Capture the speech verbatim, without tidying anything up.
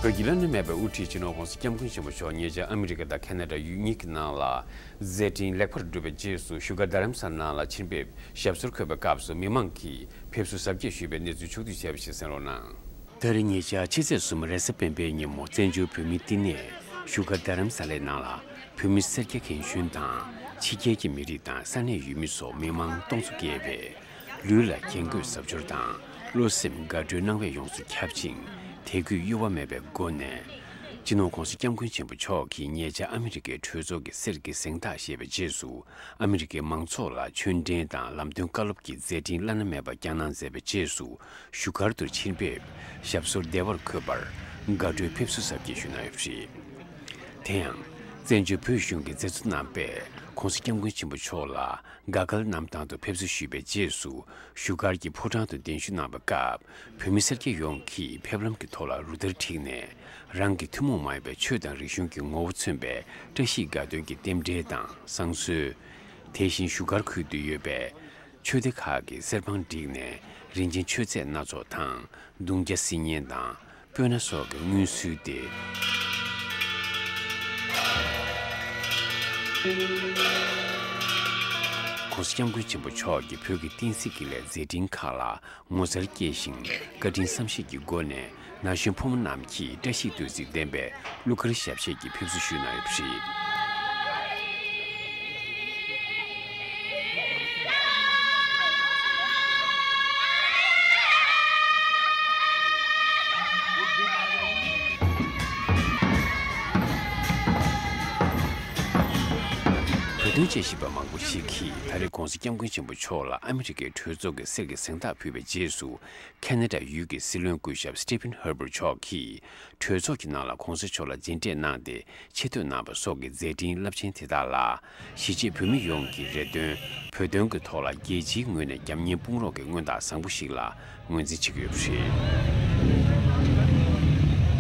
བོད་ཀྱི་བླ་ན་མེད་པའི་དབུ་ཁྲིད་སྤྱི་ནོར་༸གོང་ས་༸སྐྱབས་མགོན་ཆེན་པོ་མཆོག་ཉེ་ཆར་ཨ་མི་རི་ཀ་དང་ཁ་ན་ཌ་ཡུལ་གཉིས་ཀྱི་ནང་ལ་མཛད་འཕྲིན་ལེགས་པར་བསྒྲུབས་པའི་རྗེས་སུ་བཞུགས་སྒར་རྡ་རམ་ས་ལ་ནང་ལ་ཕྱིར་ཕེབས་ཞབས་སོར་འཁོད་པའི་སྐབས་སུ་མི་མང་གིས་ཕེབས་བསུ་གཟབ་རྒྱས་ཞུས་པའི་གནས་ཚུལ་ཕྱོགས་བསྡུས་བྱས་པ་ཞིག་གསན་རོགས་གནང་། ད་རེས་ཉེ་ཆར་ཕྱི་ཚེས་གསུམ་རེས་གཟའ་སྤེན་པའི་ཉིན་མོ་བཙན་བྱོལ་བོད་མིའི་བསྟི་གནས་བཞུགས་སྒར་རྡ་རམ་ས་ལའི་ནང་ལ་བོད་མི་སེར་སྐྱ་རྒན་གཞོན་དང་ཕྱི་རྒྱལ་གྱི་མི་རིགས་དང་ས་གནས་ཡུལ་མི་སོགས་མི་མང་སྟོང་ཚོ་བརྒལ་བས། ལུས་ལ་རྒྱན་གོས་གཟབ་མཆོར་དང་བློ་སེམས་དགའ་སྤྲོའི་སྣང་བས་ཡོངས་སུ་ཁྱབ་ཅིང་། དད་གུས་གཡོ་བ་མེད་པའི་སྒོ་ནས། སྤྱི་ནོར་༸གོང་ས་༸སྐྱབས་མགོན་ཆེན་པོ་མཆོག་གིས་ཉེ་ཆར་ཨ་མི་རི་ཀའི་གྲོས་ཚོགས་ཀྱི་གསེར་གྱི་གཟེངས་རྟགས་བཞེས་པའི་རྗེས་སུ། ཨ་མི་རི་ཀའི་མང་ཚོགས་ལ་ཆོས་འབྲེལ་དང་ལམ་སྟོན་བཀའ་སློབ་ཀྱི་མཛད་འཕྲིན་བླ་ན་མེད་པ་བསྐྱངས་གནང་མཛད་པའི་རྗེས་སུ། བཞུགས་སྒར་དུ་ཕྱིར་ཕེབས། ཞབས་སོར་བདེ་བར་འཁོད་པར་དགའ་སྤྲོའི་ཕེབས་བསུ་གཟབ་རྒྱས་ཞུས་གནང་ཡོད་པ་རེད། དེ་ཡང་། བཙན་བྱོལ་བོད་གཞུང་གི་མཛད་གཙོ་རྣམ་པས་༸གོང་ས་༸སྐྱབས་མགོན་ཆེན་པོ་མཆོག་ལ་དགའ་དགའ་གནམ་ཐང་དུ་ཕེབས་བསུ་ཞུས་པའི་རྗེས་སུ། བཞུགས་སྒར་གྱི་ཕོ་བྲང་དུ་གདན་ཞུ་གནང་བའི་སྐབས། བོད་མི་སེར་སྐྱ་ཡོངས་ཀྱིས་ཕེབས་ལམ་གྱི་ཐོག་ལ་རུ་སྟར་བསྒྲིགས་ནས། རང་གི་ཐུན་མོང་མ་ཡིན་པའི་ཆོས་དང་རིག་གཞུང་གི་ངོ་བོ་མཚོན་པའི་བཀྲ་ཤིས་དགའ་སྟོན་གྱི་རྟེན་འབྲེལ་དང་བསང་གསོལ། དེ་བཞིན་བཞུགས་སྒར་ཁུལ་དུ་ཡོད་པའི་ཆོས་སྡེ་ཁག་གི་གསེར་བང་བསྒྲིགས་ནས་རིན་ཆེན་མཆོད་རྫས་སྣ་ཚོགས་དང་། བརྡུང་བྱ་སིལ་སྙན་དང་། སྤོས་སྣ་སོགས་ཀྱི་སྔོན་བསུས་ཏེ། ༸གོང་ས་༸སྐྱབས་མགོན་ཆེན་པོ་མཆོག་གིས་བོད་ཀྱི་བསྟན་སྲིད་ཀྱི་ལས་མཛད་འཕྲིན་ཁག་ལ་ངོ་མཚར་སྐྱེས་ཤིང་། བཀའ་དྲིན་བསམ་ཤེས་ཀྱི་སྒོ་ནས་ན་གཞོན་ཕོ་མོ་རྣམས་ཀྱིས་བཀྲ་ཤིས་བདུད་རྩི་ལྡན་པའི་གླུ་གར་ཞབས་གཞས་ཀྱི་ཕེབས་བསུ་ཞུས་གནང་ཡོད་པ་རེད། བོད་དོན་དཔྱད་ཞིབ་པ་མང་པོ་ཞིག་གིས་ད་རེས་༸གོང་ས་༸སྐྱབས་མགོན་ཆེན་པོ་མཆོག་ལ་ཨ་མི་རི་ཀའི་གྲོས་ཚོགས་ཀྱི་གསེར་གྱི་གཟེངས་རྟགས་ཕུལ་བའི་རྗེས་སུ། ཁ་ན་ཌ་ཡུལ་གྱི་སྲིད་བློན་སྐུ་ཞབས་སི་ཊི་ཕིན་ཧར་པར་མཆོག་གིས་གྲོས་ཚོགས་ཀྱི་ནང་ལ་༸གོང་ས་མཆོག་ལ་མཇལ་འཕྲད་གནང་སྟེ་ཆེ་བསྟོད་གནང་བ་སོགས་ཀྱི་མཛད་འཕྲིན་རླབས་ཆེན་དེ་དག་ལ། གཞིས་བྱེས་བོད་མི་ཡོངས་ཀྱི་རེ་འདུན་བོད་དོན་གྱི་ཐོག་ལ་རྒྱལ་སྤྱིའི་ངོས་ནས་རྒྱབ་གཉེར་དཔུང་རོགས་ཀྱི་མངོན་རྟགས་བཟང་པོ་ཞིག་ལ་ངོས་འཛིན་བྱེད་ཀྱི་ཡོད་པ་རེད།